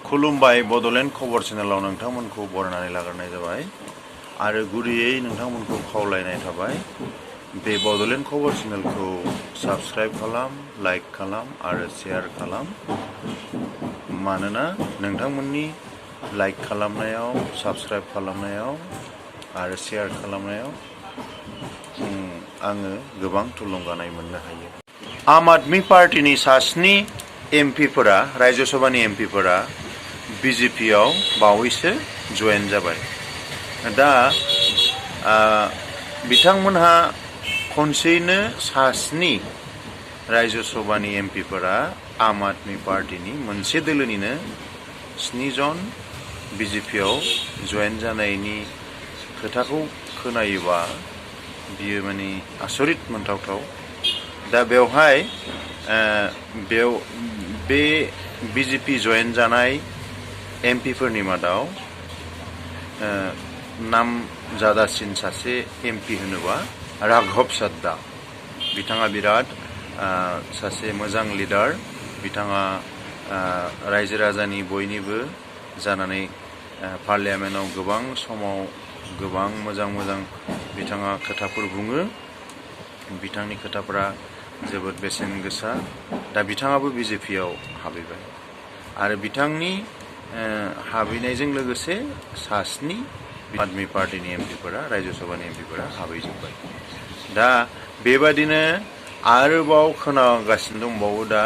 खुलुमबाय बड'लेण्ड खबर चेनेलाव नोंथांमोनखौ बरायनानै लाग्रोनाय जाबाय आरो गुरैयै नोंथांमोनखौ खावलायनाय थाबाय बे बड'लेण्ड खबर चेनेलखौ साबस्क्राइब खालाम, लाइक खालाम आरो शेयार खालाम। मानोना नोंथांमोननि लाइक खालामनायाव, साबस्क्राइब खालामनायाव आरो शेयार खालामनायाव आङो गोबां थुलुंगानाय मोननो हायो। आम आदमी पार्टीनि सास्नि एमपिफोरा, राज्य सभानि एमपिफोरा BJP आव बावैसो जयेन जाबाय। दा बिथांमोनहा खनसेयैनो सास्नि राज्य सभानि एमपिफोरा आम आदमी पार्टीनि मोनसे दोलोनिनो 7 जन BJP आव जयेन जानायनि खोथाखौ खोनायोबा बियो माने आसरित मोनथावथाव। दा बेवहाय बे BJP जयेन जानाय एमपिफोरनि मादाव नाम जादासिन सासे एमपि होनोबा राघव सद्दा। बिथाङा बिराद सासे मोजां लिडार। बिथाङा रायजो राजानि बयनिबो जानानै पार्लियामेन्टआव गोबां समाव गोबां मोजां बिथाङा खोथाफोर बुङो। बिथांनि खोथाफोरा जोबोद बेसेन गोसा। दा बिथाङाबो BJP आव हाबैबाय आरो बिथांनि हाबैनायजों लोगोसे सास्नि आदमी पार्टीनि एमपिफोरा, राज्य सभानि एमपिफोरा हाबैजोब्बाय। दा बेबादिनो आरोबाव खोनागासिनो दंबावो। दा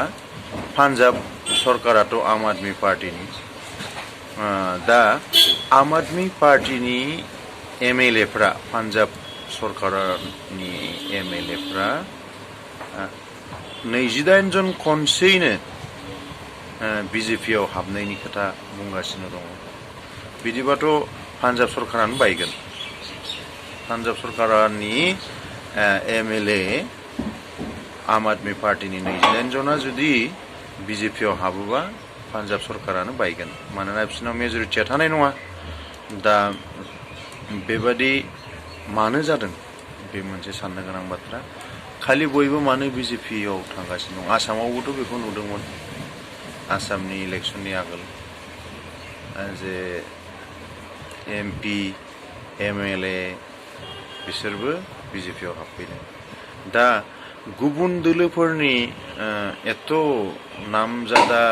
पान्जाब सरकाराथ' आम आदमी पार्टीनि। दा आम आदमी पार्टीनि MLAफ्रा, पान्जाब सरकारनि MLAफ्रा 28 जन खनसेयैनो BJP आव हाबनायनि खोथा बुंगासिनो दङ। बिदिबाथ' पान्जाब सरकारानो बायगोन। पान्जाब सरकारनि MLA आम आदमी पार्टीनि 28 जना जुदि BJP आव हाबोबा पान्जाब सरकारानो बायगोन। मानोना बिसोरनाव मेजरिटिया थानाय नङा। दा बेबादि मानो जादों बे मोनसे साननो गोनां बाथ्रा। खालि बयबो मानो BJP आव थांगासिनो दं। आसामावबोथ' बेखौ नुदोंमोन। आसामनि इलेक्सननि आगोल जे MP, MLA बिसोरबो BJP आव हाबफैदों। दा गुबुन दोलोफोरनि एथ' नामजादा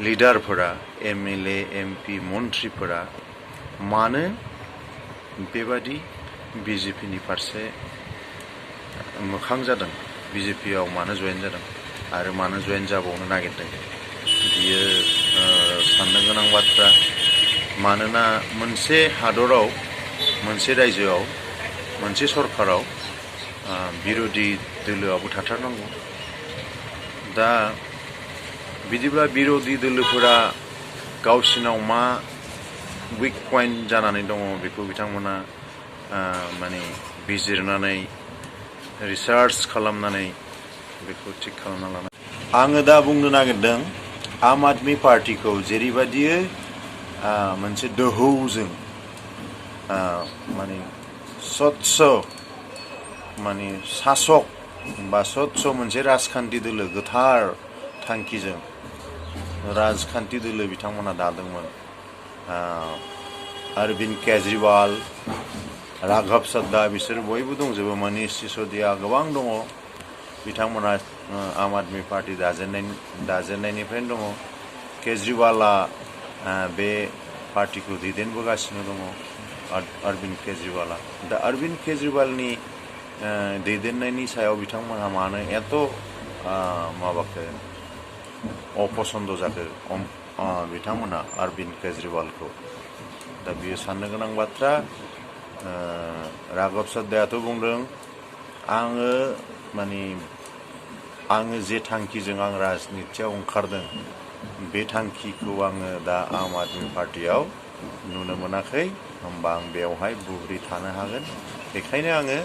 लिडारफोरा, MLA, MP, मन्थ्रिफोरा मानो बेबादि BJPनि फारसे मोखां जादों, BJP आव मानो जयेन जादों आरो मानो जयेन जाबावनो नागिरदों, बियो साननो गोनां बाथ्रा। मानोना मोनसे हादराव, मोनसे रायजोआव, मोनसे सरकाराव बिरोधि दोलोआबो थाथारनांगौ। दा बिदिब्ला बिरोधि दोलोफोरा गावसिनाव मा उइक पइन्ट जानानै दङ बेखौ बिथांमोना माने बिजिरनानै रिसार्च खालामनानै बेखौ थिग खालामना लानाय। आङो दा बुंनो नागिरदों आम आदमी पार्टीखौ जेरैबायदियै मोनसे दोहौजों माने स्वच्छ माने सासक बा स्वच्छ मोनसे राजखान्थि दोलो, गोथार थांखिजों राजखान्थि दोलो बिथांमोना दादोंमोन। अरविंद केजरीवाल, राघव सद्दा बिसोर बयबो दंजोबो। मनीष सिसोदिया गोबां दङ। बिथांमोना आम आदमी पार्टी दाजेननायनिफ्रायनो दङ। केजरीवाला बे पार्टीखौ दैदेनबोगासिनो दङ, अरविंद केजरीवाला। दा अरविंद केजरीवालनि दैदेननायनि सायाव बिथांमोनहा मानो एथ' माबाखो अपसन्द जाखो बिथांमोना अरविंद केजरीवालखौ। दा बियो साननो गोनां बाथ्रा। राघव सद्दायाथ' बुंदों आङो जे थांखिजों आं राजनितियाव ओंखारदों बे थांखिखौ आङो दा आम आदमी पार्टीयाव नुनो मोनाखै। होमबा आं बेवहाय बुब्रि थानो हागोन। बेखायनो आङो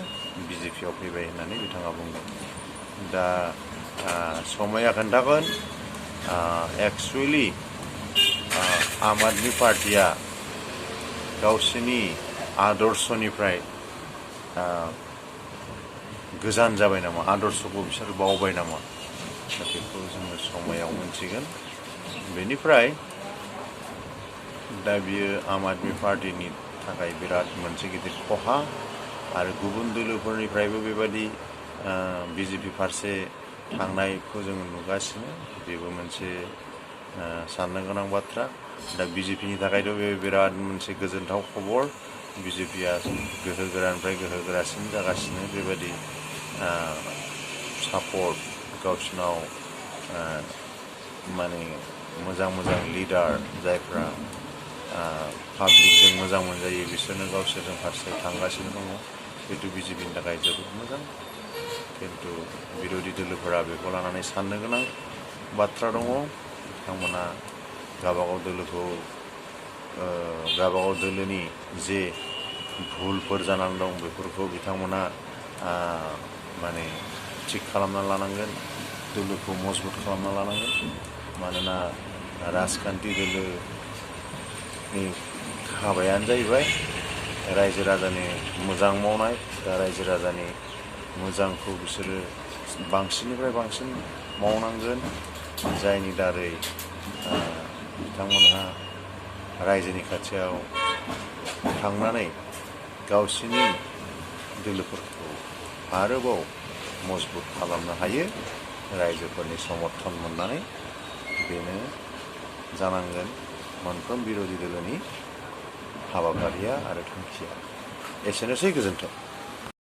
BJP आव फैबाय होननानै बिथाङा बुंदों। दा समाया खोन्थागोन एक्सुवेलि आम आदमी पार्टीया गावसिनि आदर्शनिफ्राय गोजान जाबाय नामा, आदर्शखौ बिसोर बावबाय नामा, दा बेखौ जोङो समायाव मोनथिगोन। बेनिफ्राय दा बियो आम आदमी पार्टीनि थाखाय बिराद मोनसे गिदिर खहा आरो गुबुन दोलोफोरनिफ्रायबो बेबायदि बिजेपि फारसे थांनायखौ जोङो नुगासिनो बेबो मोनसे साननो गोनां बाथ्रा दा बिजेपिनि थाखायथ' बे बिराद मोनसे गोजोनथाव खबर बिजेपिया गोहो गोरानिफ्राय गोहो गोरासिन जागासिनो बेबायदि सापर्ट गावसिनाव माने मोजां मोजां लिडार जायफ्रा पाब्लिकजों मोजां मोनजायो बिसोरनो गावसोरजों फारसे थांगासिनो दङ बेथ' बिजेपिनि थाखाय जोबोद मोजां खिन्थु बिरोधि दोलोफोरा बेखौ लानानै साननो गोनां बाथ्रा दङ बिथांमोना गावबागाव दोलोखौ गावबागाव दोलोनि जे भुलफोर जानानै दं बेफोरखौ बिथांमोना माने थिग खालामना लानांगोन दोलोखौ मजबुत खालामना लानांगोन मानोना राजखान्थि दोलोनि हाबायानो जाहैबाय रायजो राजानि मोजां मावनाय दा रायजो राजानि मोजांखौ बिसोरो बांसिननिफ्राय बांसिन मावनांगोन जायनि दारै बिथांमोनहा रायजोनि खाथियाव थांनानै गावसिनि दोलोफोरखौ आरोबाव मजबुत खालामनो हायो रायजोफोरनि समर्थन मोननानै बेनो जानांगोन मोनफ्रोम बिरोधि दोलोनि हाबाफारिया आरो थांखिया एसेनोसै गोजोन्थों।